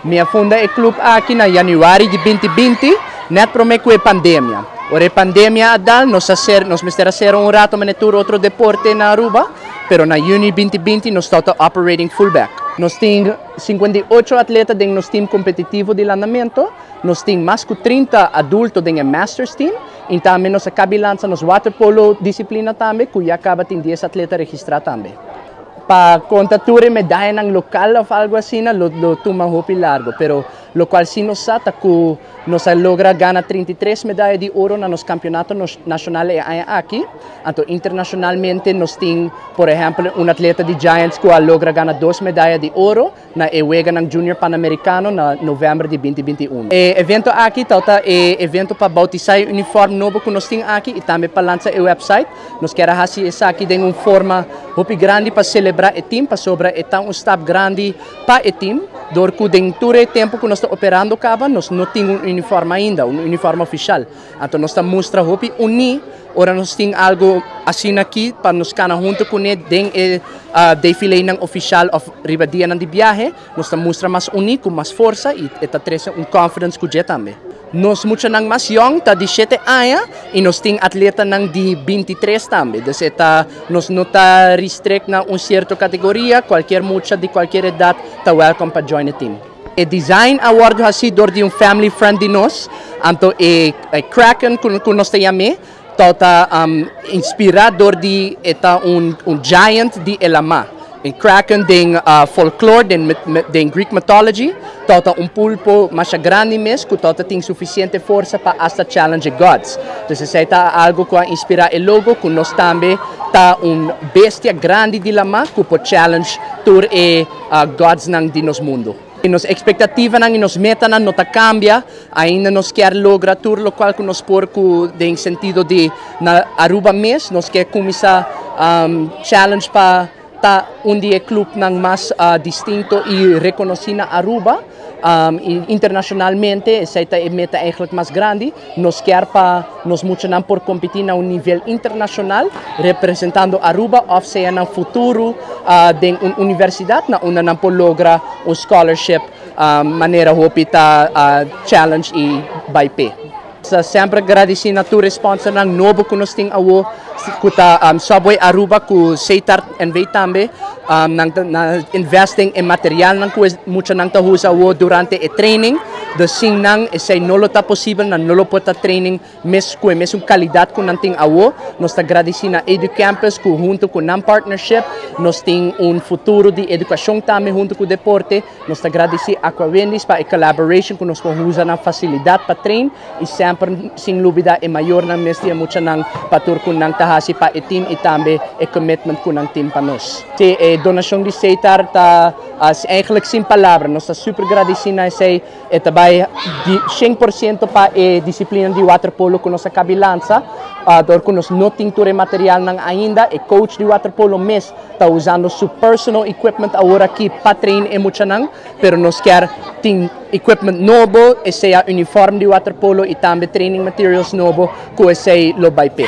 Mi a funda e club aki na januari di 2020, net prome cu e pandemia. Ora e pandemia a dal, nos mester a cera un rato manera tur otro deporte na Aruba, pero na juni 2020 nos ta operating full back. Nos tin 58 atleta den nos team competitivo di landamento, nos tin mas cu 30 adulto den e Masters team, y tambe nos a caba di lansa nos waterpolo disciplina tambe, cu ya caba tin 10 atleta registra tambe. Pa conta tur e medayanan local of algo asina, lo tuma hopi largo, pero locual si nos sa ta cu nos a logra gana 33 medaya di oro na nos campeonato nacional e aña aki. Anto internacionalmente nos tin, por ehempel, un atleta di Giants cu a logra gana dos medaya di oro na e Weganan Junior Panamericano na november di 2021. E evento aki ta e evento pa bautisa e uniform nobo cu nos tin aki y tambe pa lansa e website. Nos kier haci esaki den un forma hopi grandi pa celebra e team, pasobra e ta un stap grandi pa e team. Door cu den tur e tempo cu nos ta operando caba, nos no tin un uniform ainda, un uniform oficial. Anto nos ta mustra hopi uni ora nos tin algo asina aki pa nos cana hunto cu ne den e desfile nan oficial of riba dia nan di biahe, nos ta mustra mas uni, cu mas forsa y ta trece un confidence cu tambe. Nos muchanan mas young ta di 7 aña y nos tin atletanan di 23 tambe. Dus ta nos no ta restrict na un cierto categoria, cualkier mucha di cualkier edad ta welcome pa join the team. E design a wordo haci door di un family friend di nos, anto e Kraken cu nos ta yama, ta inspira door di ta un giant di lama. E Kraken den folklore, den Greek mythology, ta un pulpo mas grandi mes, cu tin suficiente forsa pa hasta challenge gods. Dus esey ta algo cu a inspira e logo, cu nos tambe ta un bestia grandi di lama, cu por challenge tur e gods nan di nos mundo. Y nos expectativanan y nos metanan no ta cambia, ainda nos kier logra tur locual cu nos por cu den sentido di na Aruba mes, nos kier cuminsa challenge pa ta un di e clubnan mas distinto y reconoci na Aruba y internacionalmente. Esey ta e meta eigenlijk mas grandi. Nos kier pa nos muchanan por competi na un nivel internacional representando Aruba of sea na futuro den un universidad na unda nan por logra un scholarship manera hopi ta challenge y bay pe. Semper gradici na tur sponsornan nobo cu nos tin awo, cu ta Subway Aruba cu Setar NV tambe, nan na investing in materialnan cu muchanan ta usa awo durante e training. Dus sin nan esey no lo ta posibel, nan no lo por ta training mes cu mes un calidad cu nan tin awo. Nos ta gradici na Edu Campus cu hunto cu nan partnership nos tin un futuro di educacion tambe hunto cu deporte. Nos ta gradici Aqua Wendy's pa e collaboration cu nos por usa nan facilidad pa train y semper sin lubida e mayornan mes di e muchanan pa tur cu nan ta hasi pa e team y tambe e commitment cu nan tin pa nos. Si, e donacion di Setar ta eigenlijk sin palabra. Nos ta super gradici na esey e tambe di 100% pa e disciplina di waterpolo cu nos a caba di lansa. Door cu nos no tin tur e materialnan ainda, e coach di waterpolo mes ta usando su personal equipment awor aki pa train e muchanan, pero nos kier tin equipment nobo, sea uniform di waterpolo y tambe training materials nobo, cu esey lo bay pe.